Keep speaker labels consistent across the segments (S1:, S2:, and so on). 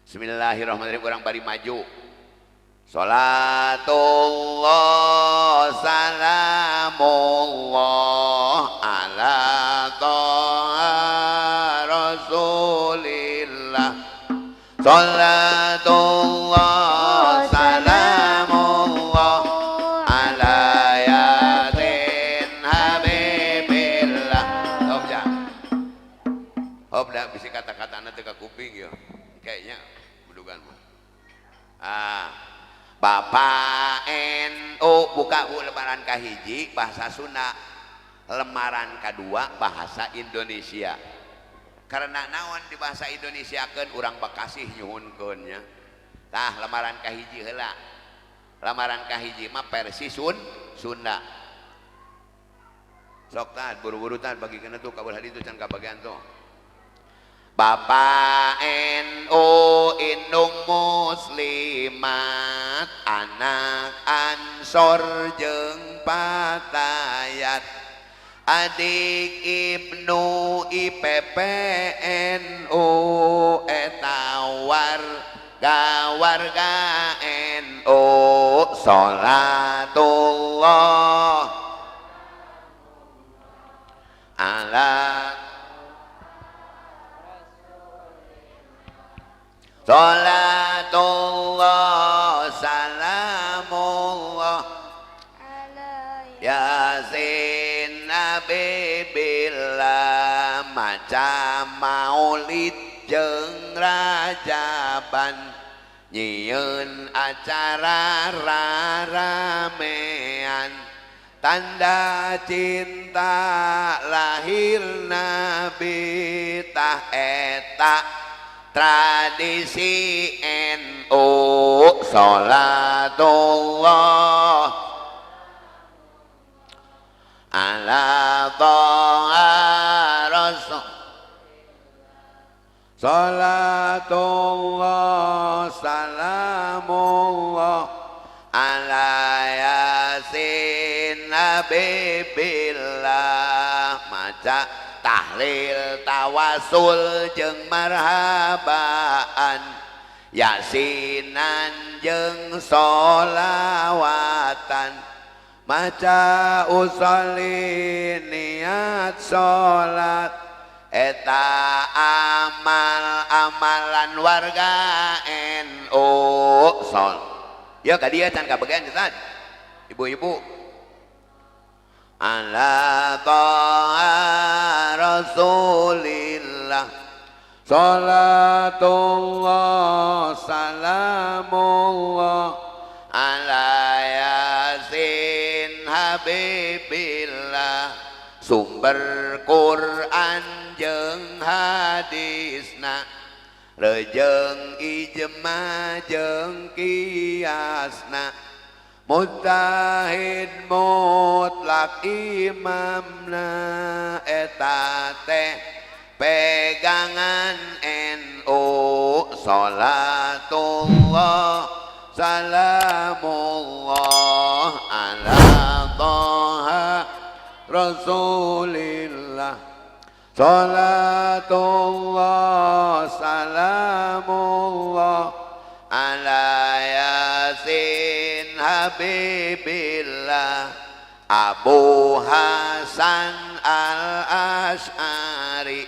S1: Bismillahirrahmanirrahim, urang bari maju. Salatullah salamullah ala Toha Rasulillah. Salatullah salamullah ala Yasin Habibillah. Hop ya. Hop dah bisi kata-katana teu ka kuping ya. Kayaknya budugan mah. Ah. Bapak NU buka bu lembaran kahiji bahasa Sunda, lembaran kedua bahasa Indonesia. Karena naon di bahasa Indonesia kan urang Bekasi nyuhunkeun nya. Tah lembaran kahiji heula. Lembaran kahiji mah versi Sunda. Sok tah buru-buru tah bagikeun tuh kabul hadis can kabagian tuh. Bapak NU indung muslimat, anak Ansor jeung Fatayat, adik Ibnu IPPNU, eta warga warga NU. Salatullah ala salatullah salamullah Yasin Nabibillah. Maca maulid jeung rajaban, nyieun acara raramean, tanda cinta lahir Nabi. Tah eta tradisi NU. Salatullah ala Toha Rasul. Salatullah salamullah ala Yasin Habibillah. Maca tahlil tawasul jeung marhabaan, yasinan jeung solawatan, maca usolli niat salat, eta amal amalan warga NU. Sol ya ka dieu can kabagian Ustaz. Ibu-ibu ala Toha Rasulillah. Salatullah salamullah ala Yasin Habibillah. Sumber Quran jeung hadisna, rejeng ijma jeung kiasna, mujtahid mutlak imamna, eta teh pegangan NU. Salatullah salamullah ala Toha Rasulillah. Salatullah salamullah ala Yasin Habibillah. Abu Hasan Al-Ash'ari,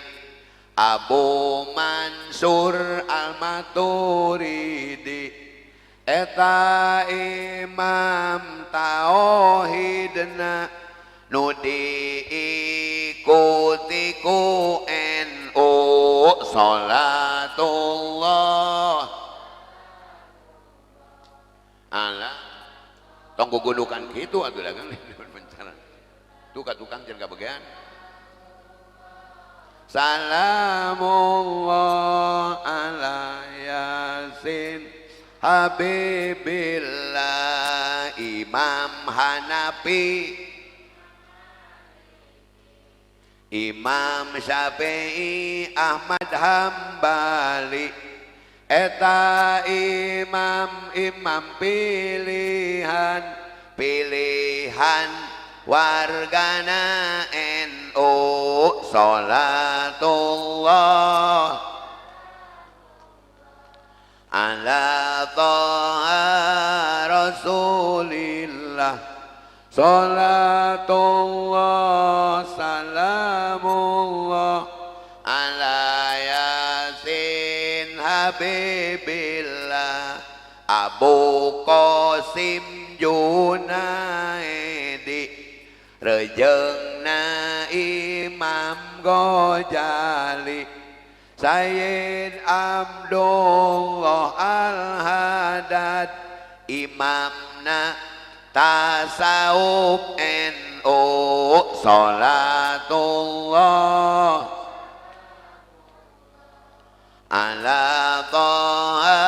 S1: Abu Mansur Al-Maturidi, eta imam tauhidna nu diikuti ku NU. Salatullah ala tong gugundukan kitu atuh dagang pencara tuh ka tukang jangan kabagian. Salamullah ala Yasin Habibillah. Imam Hanafi, Imam Syafi'i, Ahmad Hambali, eta imam-imam pilihan pilihan wargana NU. Salatullah ala Thaha Rasulillah. Salatullah salamullah ala Yasin Habibillah. Abu Qasim Junaidi rejengna Imam Ghazali Sayyid Abdullah Al-Haddad imamna tasawuf NU. Salatullah ala Thaha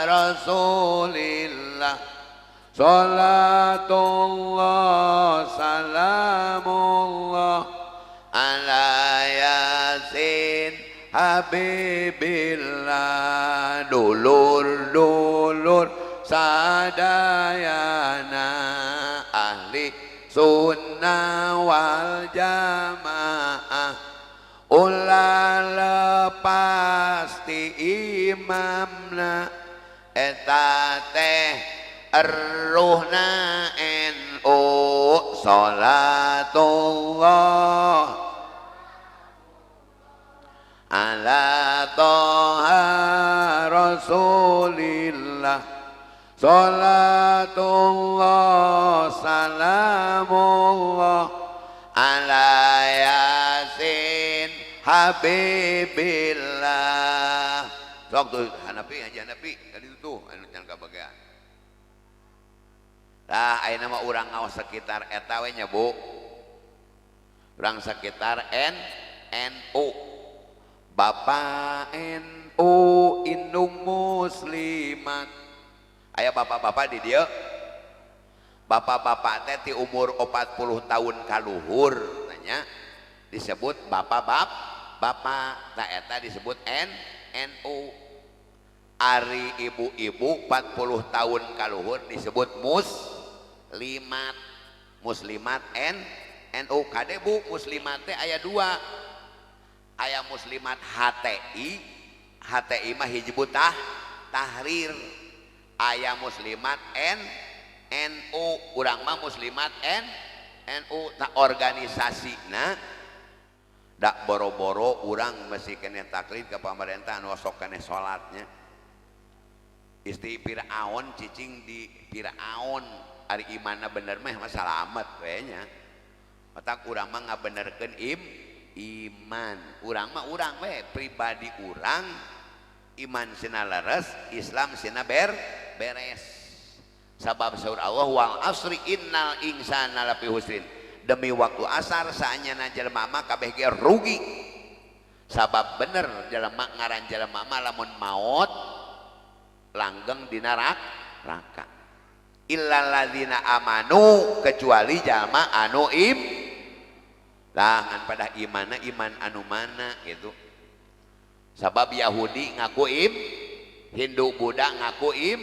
S1: Rasulillah. Salatullah salamullah ala Yasin Habibillah. Dulur-dulur sadayana ahli sunnah wal jamaah ulah lepas ti imamna eta teh eruhna NU. Salatullah ala Thaha Rasulillah. Salatullah salamullah ala Yasin Habibillah. Sok tuh Hanafi aja Hanafi tadi tuh anu can kabagean. Tah ayeuna mah urang ngaos sekitar eta we nya Bu. Urang sekitar N NU. Bapak NU indung muslimat. Aya bapak-bapak di dieu. Bapak-bapak teh ti umur 40 tahun kaluhur tanya disebut bapak-bap bapak tah eta disebut N NU. Ari ibu-ibu 40 tahun kaluhur disebut muslimat. Muslimat N NU. Kade Bu muslimat teh aya dua. Aya muslimat HTI, HTI mah Hizbut Tahrir. Aya muslimat N NU, urang mah muslimat N NU tak organisasina dak boro-boro urang masih kene taklid ke pemerintah anu sok kene salatnya. Istri Firaun cicing di Firaun ari imanna bener mah salamet we nya. Matak urang mah ngabenerkeun iman. Urang mah urang we pribadi urang iman sina leres, Islam sina beres. Sabab saur Allah wal asri innal insana lafi husrin. Demi waktu asar saanyana jelema mah kabeh ge rugi. Sabab bener jelema ngaran jelema mah lamun maot langgeng dina neraka. Illal ladzina amanu kecuali jalma anu im lah ngan pada imana iman anu mana gitu. Sabab Yahudi ngaku im, Hindu Buddha ngaku im,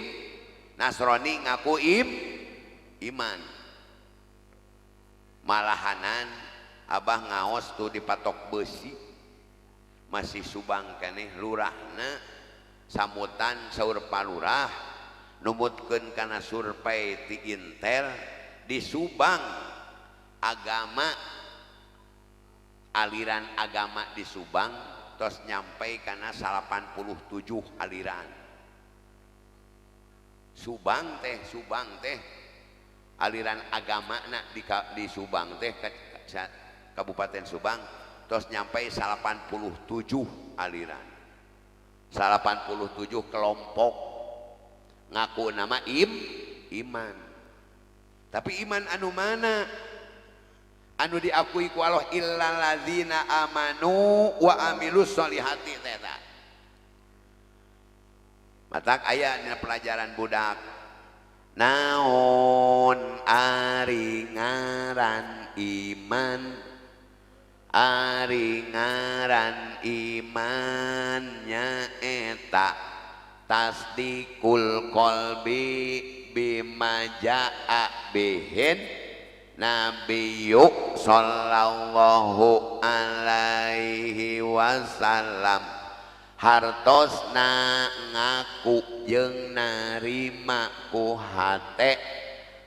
S1: Nasrani ngaku im, iman. Malahanan abah ngaos tuh dipatok besi masih Subang keneh lurahna samutan saur palurah numutkeun kana survei ti Intel di Subang agama aliran agama di Subang tos nyampe kana 87 aliran. Subang teh aliran agama na di Subang teh Kabupaten Subang tos nyampe 87 aliran. 87 kelompok ngaku nama iman. Tapi iman anu mana? Anu diakui ku Allah illal ladzina amanu wa amilus solihati teh eta. Matak aya dina pelajaran budak. Naon ari ngaran iman? Ari ngaran iman nyaeta tasdikul qalbi bima jaa bihin Nabiyyu sallallahu alaihi wasallam. Hartosna ngaku jeung narima ku hate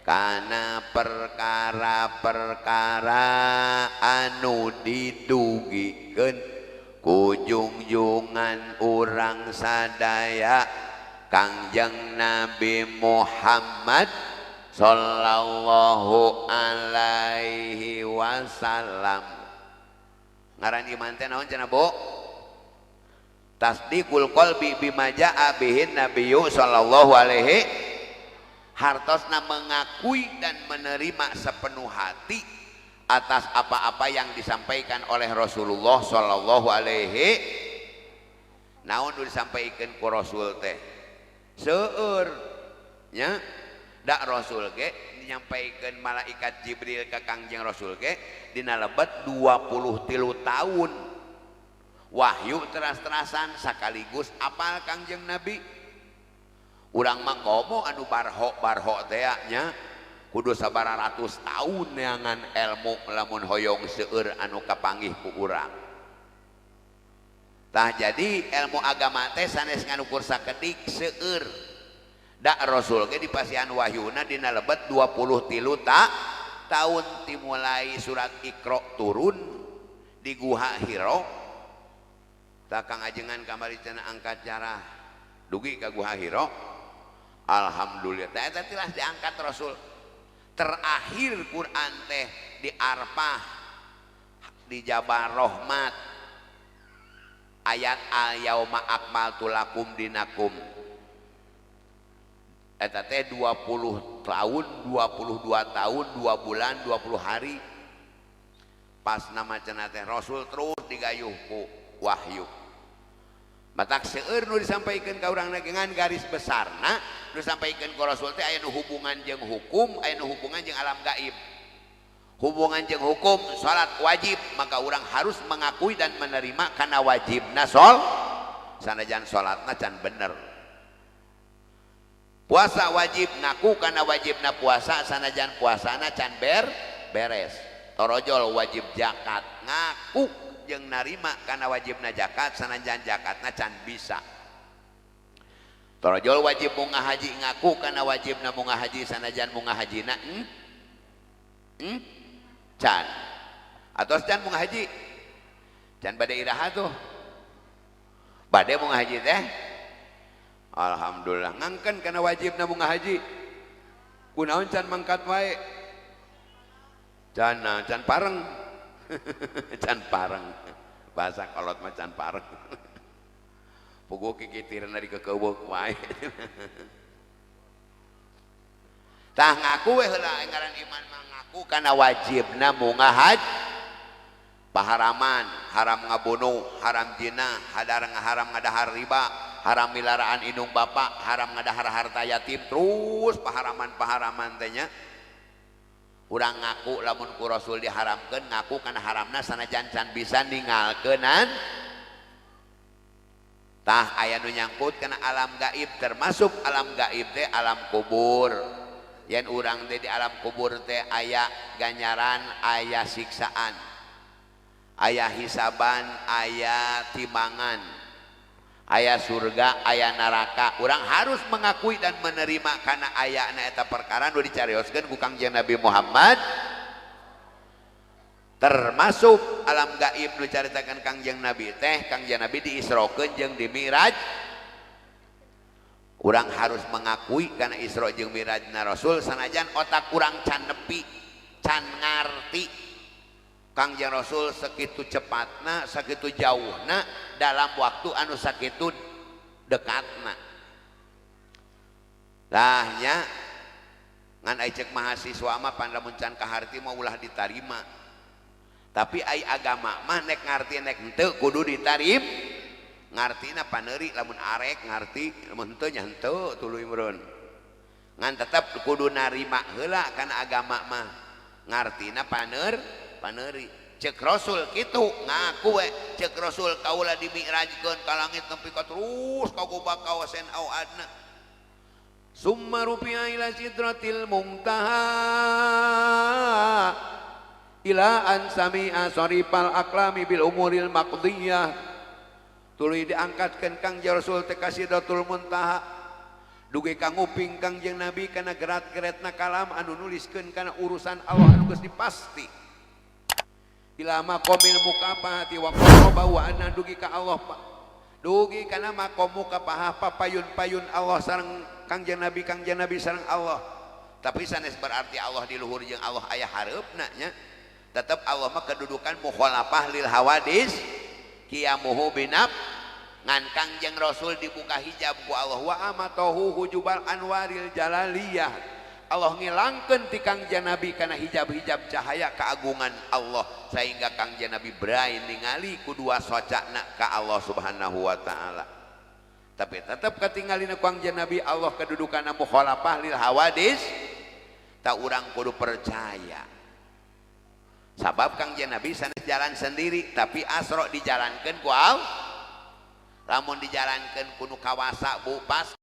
S1: kana perkara-perkara anu didugikeun ku jungjungan urang sadaya Kangjeng Nabi Muhammad sallallahu alaihi wasallam. Ngaran iman teh naon cenah Bu? Tasdiqul qalbi bima jaa bihin nabiyyu sallallahu alaihi. Hartosna mengakui dan menerima sepenuh hati atas apa-apa yang disampaikan oleh Rasulullah sallallahu alaihi. Naon nu disampaikan ku Rasul teh? Seueur nya. Dak Rasul ge menyampaikan malaikat Jibril ke Kangjeng Rasul ge dina lebet 23 tahun wahyu teras-terasan sekaligus apal Kangjeng Nabi. Urang mah komo anu barho-barho teh nya kudu sabaraha ratus tahun neangan ilmu lamun hoyong seueur anu kapanggih ku urang. Tah jadi ilmu agama teh sanes ngan ukur sakedik seueur. Dak Rasul ge dipasihan wahyuna dina lebet 23 tahun dimulai surat Iqra turun di Guha Hiro. Tah Kang Ajengan kamari cenah angkat jarah dugi ka Guha Hiro. Alhamdulillah tah eta tilas diangkat Rasul. Terakhir Quran teh di Arfah di Jabal Rahmat ayat al yauma akmaltu lakum dinakum. Eta teh 20 tahun, 22 tahun, 2 bulan, 20 hari. Pas nama cenah teh Rasul terus digayuh ku wahyu. Matak seueur nu disampaikan ka urang ngan garis besarna nu disampaikan ku Rasul teh aya nu hubungan jeung hukum, aya nu hubungan jeung alam gaib. Hubungan jeung hukum salat wajib, maka urang harus mengakui dan menerima kana wajibna sol sanajan salatna can bener. Puasa wajib, ngaku kana wajibna puasa sanajan puasana can beres. Torojol wajib zakat, ngaku jeung narima kana wajibna zakat sanajan zakatna can bisa. Torojol wajib munggah haji, ngaku kana wajibna munggah haji sanajan munggah hajina can. Atos can munggah haji can bade iraha tuh bade munggah haji teh. Alhamdulillah ngangken kana wajibna munggah haji kunaon can mangkat wae can can pareng. Can pareng bahasa kolot mah can pareng. Puguh kikitirna di kekeuweuk wae. Tah ngaku we heula ngaran iman mah ngaku kana wajibna munggah haji. Paharaman, haram ngabunuh, haram zina, haram ngadahar riba, haram milaraan indung bapak, haram ngadahar harta yatim, terus paharaman-paharaman teh nya. Urang ngaku lamun ku Rasul diharamkeun, ngaku kana haramna sanajan can bisa ninggalkeunan. Tah aya nu nyangkut kana alam gaib, termasuk alam gaib teh alam kubur. Yen urang teh di alam kubur teh aya ganjaran, aya siksaan, aya hisaban, aya timbangan, aya surga, aya neraka. Urang harus mengakui dan menerima kana ayana eta perkara nu dicarioskeun ku Kangjeng Nabi Muhammad. Termasuk alam gaib nu caritakeun Kangjeng Nabi teh, Kangjeng Nabi diisrokeun jeung di Mi'raj. Urang harus mengakui kana Isra jeung Mi'rajna Rasul sanajan otak urang can nepi, can ngarti. Kangjeng Rasul segitu cepatna, segitu jauhna dalam waktu anu sakitu dekatna. Lah nya ngan ai cek mahasiswa mah pan lamun can kaharti mah ulah ditarima. Tapi ai agama mah nek ngarti nek henteu kudu ditarim. Ngartina paneuri lamun arek ngarti, lamun henteu nya henteu tuluy meureun. Ngan tetep kudu narima heula kana agama mah. Ngartina paneuri. Cek Rasul kitu ngaku we, cek Rasul kaula dimi'rajkeun ka langit nepi ka terus ka gubak kawasen au adna. Summa rufi'a ila sidratil muntaha ila an sami'a sarifal aklami bil umuril maqdiyah. Tuluy diangkatkeun Kangjeng Rasul teh ka Sidratul Muntaha, dugi ka nguping Kangjeng Nabi kana gerat-geretna kalam anu nuliskeun kana urusan Allah anu geus dipasti. Ila maqamil mukafahati wa qaraba wa anna, dugi ka Allah, Pak, dugi kana maqam mukafahah, papayun-payun Allah sareng Kangjeng Nabi, Kangjeng Nabi sareng Allah. Tapi sanes berarti Allah di luhur jeung Allah aya hareupna nya. Tetep Allah mah kedudukan mukhalafah lil hawadis, qiyamuhu binaf. Ngan Kangjeng Rasul dibuka hijab ku Allah, wa amatahu hujubal anwaril jalaliyah. Allah ngilangkeun ti Kangjeng Nabi kana hijab-hijab cahaya keagungan Allah, sehingga Kangjeng Nabi berai ningali ku dua socana ka Allah Subhanahu wa taala. Tapi tetap ketinggalina ku Kangjeng Nabi Allah kedudukanna mukhalafah lil hawadis. Tak, urang kudu percaya, sabab Kangjeng Nabi sanes jalan sendiri, tapi asro dijalankan ku Allah. Lamun dijalankan ku nu kawasa, Bu, pas.